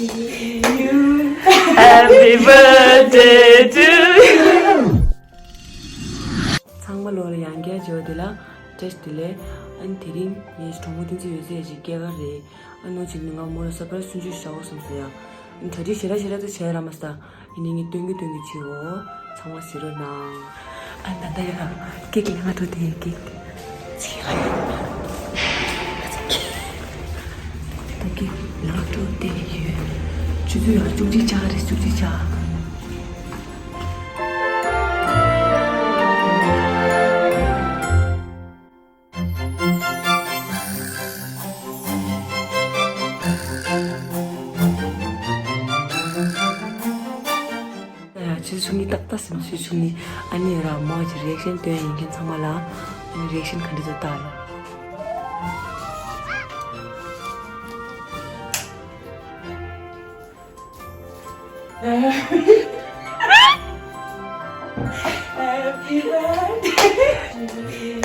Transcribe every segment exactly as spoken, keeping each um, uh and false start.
Happy birthday to you. ཚང་མ་ལོ་ལ་ཡང་བསྐྱར་མཇལ་བ་དེ་ལ་བཀྲ་ཤིས་བདེ་ལེགས། ཨ་ནི་དེ་རིང་ངའི་གྲོགས་མོ་བསྟན་འཛིན་ཡོད་ཚད་ཀྱི་སྐྱེས་སྐར་རེད། ཨ་ནོ་ཅིག་ནི་ང་མོ་ལ་སར་པ་རའི་སི་ཆུང་ཆུང་ཞིག་བཞག་དགོས་བསམ་སོང་ཡ། ཨ་ནི་གྲ་སྒྲིག་ཞེ་དྲག་ཞེ་དྲག་ཏུ་བྱས་ར་མ་སོང་། ཨ་ནི་ངས་སྟོན་གི་སྟོན་གི་བྱེད་འོ། ཚང་མ་གཟིགས་རོགས་གནང་། ཨ་ད་ལྟ་ཡ་ཀེག་ལ་ང་འགྲོ་དེ་ཡ་ཀེག་ཅི་ལ་ཡ། ད་ཀེག་ལ་ང་འགྲོ་དེ་ཡོད། ཆུ་ཚོད་ཡང་བཅུ་གཅིག་ཆགས་རེད། བཅུ་གཅིག་ཆགས། ཡ་ཆུ་ཆུང་ནི་ཏག་ཏག་སེམས་ཆུ་ཆུང་ནི། ཨ་ནི་ར་མོ་ཅི་རི་ཨེག་ཤན་སྟོན་ཡིན་མཁན་ཚང་མ་ལ། ཨ་ནི་རི་ཨེག་ཤན་ག་འདྲ་ཚོད་ལྟ་ལ། Happy birthday to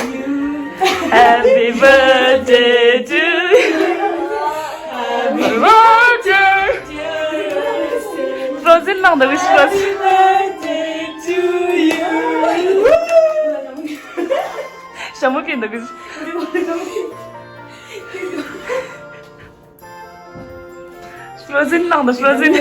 you. Happy birthday to you. Happy birthday. Frozen ནང་འདུག་གི། Frozen. Happy birthday to you. ཞྭ་མོ་སྐྱེས་འདུག་གི། Frozen ནང་དུ་Frozen།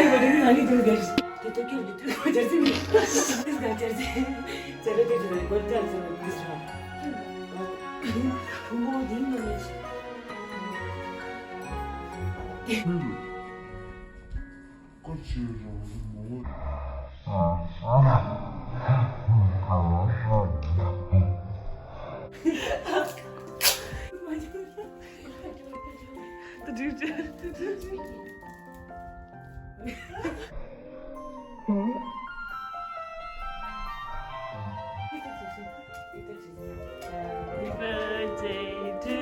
Happy birthday to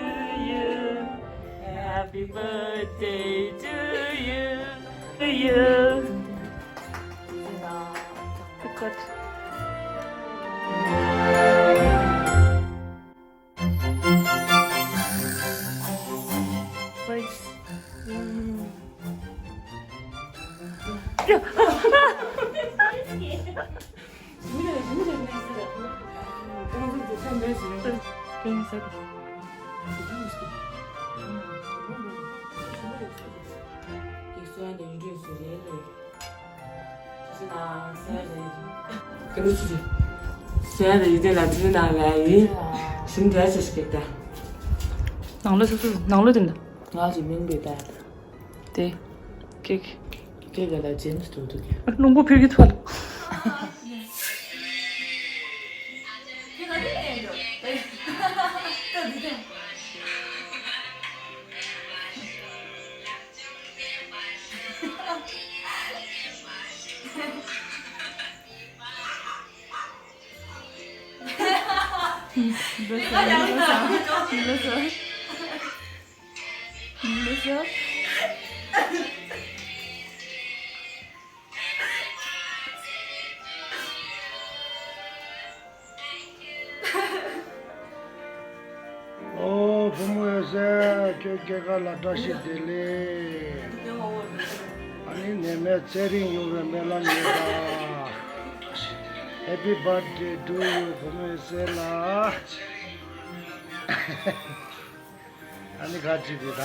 you. Happy birthday to you. To you. Good. ནང་ལོ་སོ་སོ་ནང་ལོ་དེ་འདྲ། ང་ཚོ་མིང་པོའི་ད། དེ། ཀེག་ཀེག་ལ་ཇེམ་སི་འགྲོ་འདུག་རླུང་བུ་ཕུལ་གྱི་ཐུག་ལ། འདི་ཟ། འདི་ཟ། འདི་ཟ། ཨོ་བུ་མོ་ཡོད་ཚད་ཁྱོད་སྐྱེས་སྐར་ལ་བཀྲ་ཤིས་བདེ་ལེགས། ཨ་ནི་ནད་མེད་ཚེ་རིང་ཡོང་བའི་སྨོན་ལམ་ཡོད་པ། Happy birthday to you བུ་མོ་ཡོད་ཚད་ལ། ཨ་ནི་ག་ཅི་དེ་ད།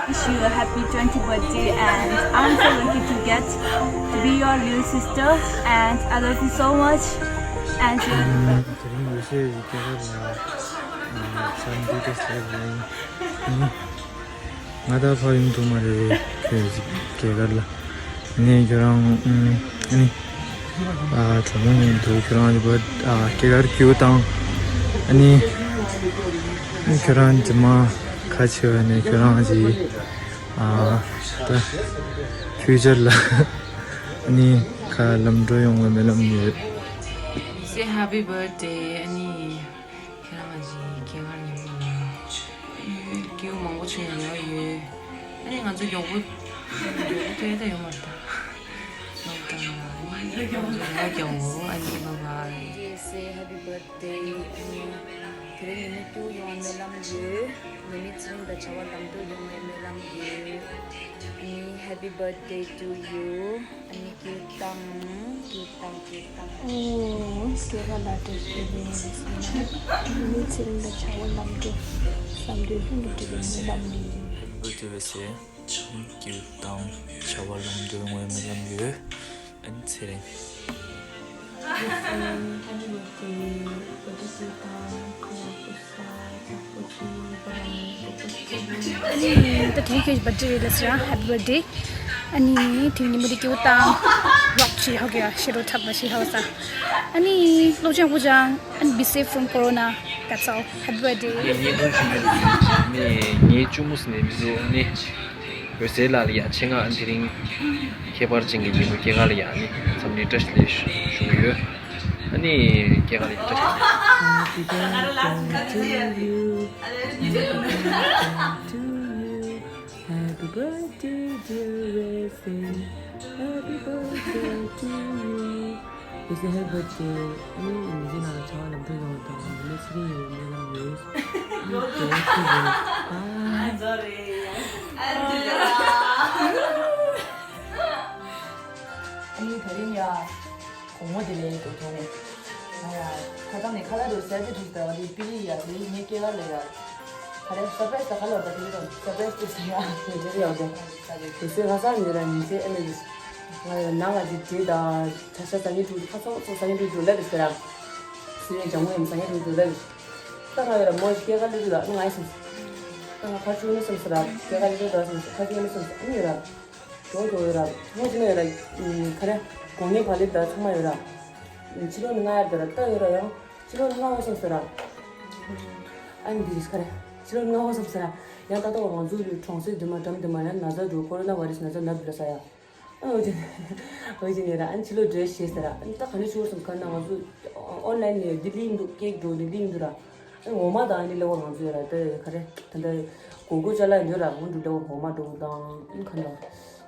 Wish you a happy twenty birthday, and I'm so lucky to get to be your little sister, and I love you so much. And དེ་རིང་ཡེ་ཤེས་ཀྱི་སྐྱེས་སྐར་ལ་ས་འདི་ཏོ་སེ་ལ་ཡིན། ང་ད་ཕ་ཡུམ་དུ་མ་རེད་ཁྱོད་ཀྱི་སྐྱེས་སྐར་ལ། ནས་ཁྱོད་རང་ཨ་ནི་ཨ་གྲོགས་མོ་ཉིད་དུ་ཁྱོད་རང་གི་བར་ཨ་སྐྱེས་སྐར་ཀྱུ་དང་ཨ་ནི་ཨ་ནི་ཁྱོད་རང་རྗེས་མ་ཁ་ཆེ་བ་ནས་ཁྱོད་རང་གི་ཨ་ད་ཕིའུ་ཅར་ལ་ཨ་ནི་ཁ་ལམ་འགྲོ་ཡོང་བའི་སྨོན་ལམ་ཡོད། Say happy birthday ཨ་ནི། ཁྱེད་རང་གི་སྐྱེས་སྐར་ཉིན་མོ་ལ་སྐྱིད་པོ་མང་པོ་བྱུང་ཡོང་ཡོད། ཨ་ནི་ང་ཚོ་མགྱོགས་པོ་མགྱོགས་པོ་ཐོན་ད་ཡོད་མ་རེད་ད། ལོག་དང་ལ་ནི་ལོག་ཀྱང་ངོ་ཨ་ནི་བ་བ། ཡེ་སེ་ཧེ་པི་བར་ཐ་ཌེ། ཨ་ནི་དེ་རིང་ཉི་མ་དཀྱུས་ཡོང་བའི་སྨོན་ལམ་ཡོད། ཉི་མ་ཚེ་རིང་དང་བྱ་བ་ལམ་འགྲོ་ཡོང་བའི་སྨོན་ལམ་ཡོད། ཨ་ནི་happy birthday to you. ཨ་ནི་སྐྱིད་ཐང་སྐྱིད་ཐང་སྐྱིད་ཐང་། ཨོ་སྐྱེས་སྐར་ལ་བཀྲ་ཤིས་བདེ་ལེགས། ཉི་མ་ཚེ་རིང་དང་བྱ་བ་ལམ་འགྲོ་བསམ་དོན་ལྷུན་གྱིས་འགྲུབ་པའི་སྨོན་ལམ་ཡོད། Happy birthday ཝེ་སེ། སྐྱིད་དང་བྱ་བ་ལམ་འགྲོ་ཡོང་བའི་སྨོན་ལམ་ཡོད། ཨ་ནི་ཚེ་རིང་། ད་དེ་རིང་ཁྱོད་ཀྱི་བར་ཐ་ཌེ་རེད་ལ་ཟེར་ཡ། Happy birthday། ཨ་ནི་དེ་རིང་ཉི་མ་འདི་སྐྱིད་པོ་བཏང་། རོགས་བྱེད་ཧོ་གི་ཡ་ཤེ་རོ་འཁྲབ་པ་ཤེ་ཧོ་ས། ཨ་ནི་ལོ་ཆེན་པོ་ཅང་། And be safe from corona. That's all. Happy birthday. ངས་བརྙན་ཐུང་ཞིག་ནས་ནི་ངའི་གཅུང་མོ་ཟེར་ནས་མི་འདུག་ནི། འོད་ཟེར་ལགས་ལ་ཡ་ཆེད་མངགས། ཨ་ནི་དེ་རིང་ཁྱད་པར་ཅན་གྱི་ཉིན་མོ་སྐྱེས་སྐར་ལ་ཡ་ནི་འཚམས་འདྲི་བཀྲ་ཤིས་བདེ་ལེགས་ཞུ་གི་ཡོད། ཨ་ནི་སྐྱེས་སྐར་ལ་ཡ་བཀྲ་ཤིས་བདེ་ལེགས། Happy birthday to you. Happy birthday to you. Happy birthday, dear Wesley. Happy birthday to you. ཝེ་སེ་ཧེ་པི་བར་ཐ་ཌེ། ཨ་ནི་ཉི་མ་ཚེ་རིང་ལ་བྱ་བ་ལམ་འགྲོ་ཡོང་བ་དང་ཉི་མ་ཚེ་རིང་ཡོང་བའི་སྨོན་ལམ་ཡོད། ཨ་ནི་ཇོ་ཁུ་རེད། ཨ་ནི་ཇོ་རེད། ཨ་ནི་ཇོ་རེད། ཨ་ནི་དེ་རིང་ཡ། དགོང་མོ་དེ་ལས་འགྲོ་ཐོག་ནས། ང་ཡ། ཁ་སང་ནས་ཁ་ལག་དུ་གསར་པའི་དུས་དང་དེ་པི་ལི་ཡ་དེ་ངའི་སྐྱེས་སྐར་ལ་ཡ། ག་རེ་སར་པ་རའི་སི་དང་ག་ལོར་ད་དེ་དང་སར་པ་རའི་སི་དེ་ཟེར་ཡ་དེ་རེད་ཡ་དེ། དེ་ཚོའི་ཁ་སང་ནས་ར་ཉིན་མཚན་ཨེ་ནས་ང་ཡ་ནང་ལ་ཅིག་བྲིས་དང་ཆ་ཤ་ཟ་ཉིན་དྲུག་ཁ་སང་ཚོ་ཟ་ཉིན་དྲུག་དུ་ལབ་རེད་ཟེར་ར། སུ་ཡིན་ལྗང་མོ་ཡིན་ཟ་ཉིན་དྲུག་དུ་ལབ་རེད། ད་ང་ཡ་ར་མོ་ཞིག་སྐྱེས་སྐར་སླེབས་དུས་ལ་ང་ཡ་སོང་། ད་ང་ཁ་ཆུང་ནས་སོང་ཟེར་ར་སྐྱེས་སྐར་སླེབས་དུས་ལ་སོང་ཁ་ཆུང་ནས་སོང་ཟེར་ཨ་ནི་ཡོད་ར། གྲོགས་གྲོགས་ཡོད་ར། ངོ་ཅི་ནས་ཡོད་ར། ཁ་རེ། གོང་ནས་བག་ལེབ་དང་ཚང་མ་ཡོད་ར། ཕྱི་ལོགས་ནས་ང་ཡར་དེ་ར་ལྟ་ཡོད་ར་ཡང་ཕྱི་ལོགས་ནས་ང་འོ་སོང་ཟེར་ར། ཨ་ནི་འདི་རེད་ཁ་རེ། ཕྱི་ལོགས་ནས་ང་འོ་སོང་ཟེར་ར། ཡང་ད་ལྟ་བ་ང་ཚོ་གི་གྲོང་གསེབ་འདི་མ་འགྲམ་འདི་མ་ཡང་ན་ཚ་འགྲོ་ཁོ་རོ་ན་བྷ་རེ་སི་ན་ཚ་ན་འདུག་ལ་ས་ཡ། ཨ་འོ་ཅི་འོ་ཅི་ནས་ར་ཨ་ནི་ཕྱི་ལོགས་འགྲོ་ཤེས་ཟེར་ར། ཨ་ནི་ད་ག་ནས་ཤོར་སོང་ཁ་ན་ང་ཚོ་ཨོན་ལན་ནས་འདི་ལིང་འདུག་ཀེག་འགྲོ་འདི་ལིང་འདུག་ར། ཨ་ནི་འོ་མ་དང་ཨ་ནི་ལེ་བ་ང་ཚོ་ཡོད་ར་ད་ཁ་རེ་ད་ད་གོ་གོ་ཅ་ལག་འདི་ར་ང་འདུག་ལེ་བ་འོ་མ་འགྲོ་དང་ཨ་ནི་ཁ་ན།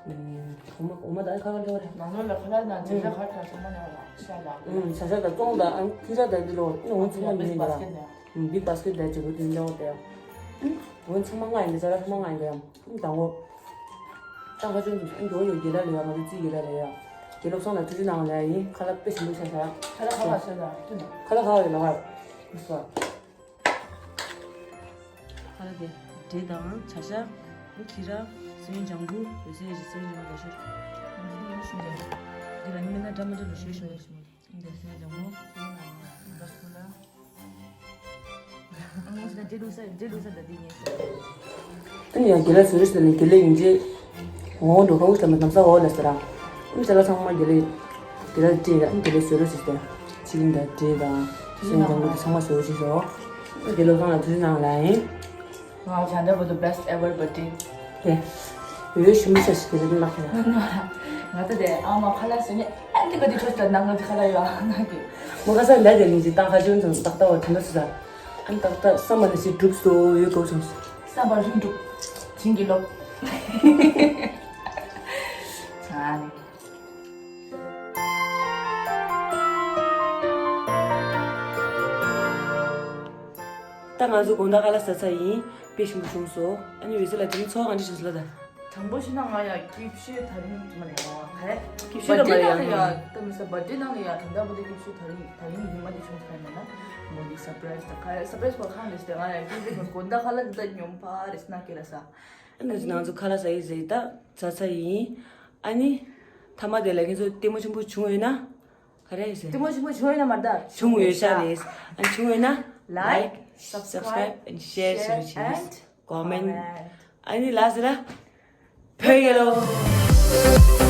ཨུམ། འོ་མ་འོ་མ་ད་ཁ་ཁ་འགྲོ་རེད། ནང་ལོགས་ལ་ཁ་ལག་དང་ཇི་འདྲ་ཁ་ཁ་ཚང་མ་ནང་ལ་ཤ་ལ། ཨུམ། ཤ་ཤ་དང་ཙོང་དང་ཨ་ཁི་ཤ་དང་འདི་ལོ་ཨུམ་འོ་ཚང་མ་མི་ཉན་པ་ར། ཨུམ། བིག་བྷ་སི་ཀེ་ཊི་དང་ཇི་གོ་དེ་འདྲ་བ་དེ་ཡང་། ཨུམ། འོ་ཚང་མ་ང་ཡིན་ད་ཅ་ལག་ཚང་མ་ང་ཡིན་ད་ཡང་། ཨུམ། དང་པོ། ད་ཁ་ཆུང་ཚོ་ཨུམ་འགྲོ་ཡོད་རྒྱལ་ལ་ལ་ཡ་ང་ཚོ་རྩིས་རྒྱལ་ལ་ལ་ཡ། དགེ་སློབ་ཚང་ལ་ཐུགས་རྗེ་གནང་ལ་ཡིན་ཁ་ལག་དཔེ་ཞིམ་པོ་ཤ་ཤ། ཁ་ལག་ཁ་ཁ་ཤ་ལ་ཐུག་ནས། ཁ་ལག་ཁ་ཁ་ཡོད་ལ་ཁ། ཨུམ། ཧ་ལ་དེ། འབྲས་དང་བྱ་ཤ། ཁྱི་ར། སོན་ལྗང་བུ། འོད་ཟེར་རི་སོན་ལྗང་བུ་ཞུ། འདི་ཡོད་ཤུ་འདི། འདི་ལ་ཉི་མ་ན་འདྲ་མ་འདྲ་ལ་ཞུ་ཞུ་ཞུ། འདི་སོན་ལྗང་བུ། འདི་ན་འདི་ལ། ཨ་ནི་ང་ཚོ་ད་འབྲས་ལུག་ས་འབྲས་ལུག་ས་ད་འདི་ཉེ་ཤོ། ཨ་ནི་ཡང་དགེ་ལགས་ཟེར་རེད་ཟེར་ནས་དགེ་ལགས་ཡིན་རྗེས། ངོ་བོ་འགྲོ་ཁང་གི་ལམ་ལམ་ས་འོག་ལ་ཟེར་ར། ཨ་ནི་ཅ་ལག་ཚང་མ་དགེ་ལགས། དགེ་ལགས་སྤྲད་ར་ཨ་ནི་དགེ་ལགས་བཟོ་རོགས་ཟེར་ཏེ། ཕྱི་གླིང་དང་འབྲས་དང་། སོན་ལྗང་བུ་དེ་ཚང་མ་བཟོ་རོགས་ཟེར་སོང་། དགེ་སློབ་ཚང་ལ་ཐུགས་རྗེ་གནང་ལ་ཡིན། ང་བྱ་འདྲ་བོ་དུ་best ever birthday། དེ། ཡོད་ཞིམ་པོ་ཤ་ཞིག་དེ་རིགས་ལགས་ཡ། ང་ད་དེ་ཨ་མ་ཁ་ལག་ཟེར་ནས་ཨ་འདི་ག་དེ་ཁྲོ་ཞིག་ནང་ང་དེ་ཁ་ལག་ཡོད་ཨ་ང་དེ། མོ་ཁ་ས་ལས་དེ་ལིང་ཅི་ཏང་ཁ་ཅུན་ཚང་ཏག་ཏག་བ་དེ་འདྲ་སུ་ས། ཨ་ཏག་ཏག་བསམ་པ་ནི་ཞིག་འགྲུབ་སོ་ཡོད་གོ་སོང་། བསམ་པ་རིང་འགྲུབ། བྱིན་གྱིས་རློབས། ཨ་ནི། ད་ང་ཚོ་དགོང་དག་ཁ་ལག་ཟ་ཚར་ཡིན། དཔེ་ཞིམ་པོ་བྱུང་སོང་། ཨ་ནི་འོད་ཟེར་ལགས་དེ་རིང་འཚོ་བ་ག་འདྲ་བྱུང་སོང་ལབ་དང་། དང་པོ་ཞུ་ན་ང་ཡ་སྐྱིད་ཤོས་དེ་རིང་མ་རེད་ང་ག་རེ། སྐྱིད་ཤོས་ལ་མ་རེད་ཡ། ད་མི་ས་བར་ཌེ་ནང་ལ་ཡ་ད་ལྟ་བར་དུ་སྐྱིད་ཤོས་དེ་རིང་དེ་རིང་ཉི་མ་དེ་བྱུང་ས་ཡིན་ན་མོ་གི་སར་པ་རའི་སི་དང་ག་རེ་སར་པ་རའི་སི་བ་ཁང་རེད་ཟེར་ང་ཡ་སྐྱིད་ཤོས་དགོང་དག་ཁ་ལག་འདི་ད་སྙོམས་པ་རེད་ཟེར་ན་སྐྱིད་ལ་ས། ཨ་ནི་ང་ཚོ་ཁ་ལག་ཟ་ཡི་ཟ་ཡི་ད་ཟ་ཚར་ཡིན། ཨ་ནི། ཐ་མ་དེ་ལ་ཁྱེད་ཚོ་ལྟད་མོ་ཆེན་པོ་བྱུང་ཡོད་ན། ག་རེ་ཟེར། ལྟད་མོ་ཆེན་པོ་བྱུང་ཡོད་ན་མ་རེད་ད། བྱུང་ཡོད་ཤག་རེད། ཨ་བྱུང་ཡོད་ན། Like, subscribe and share ཞུ་བྱེད། Comment. ཨ་ནི་ལ་ཟེར་ལ། བོད་རྒྱལ་ལོ།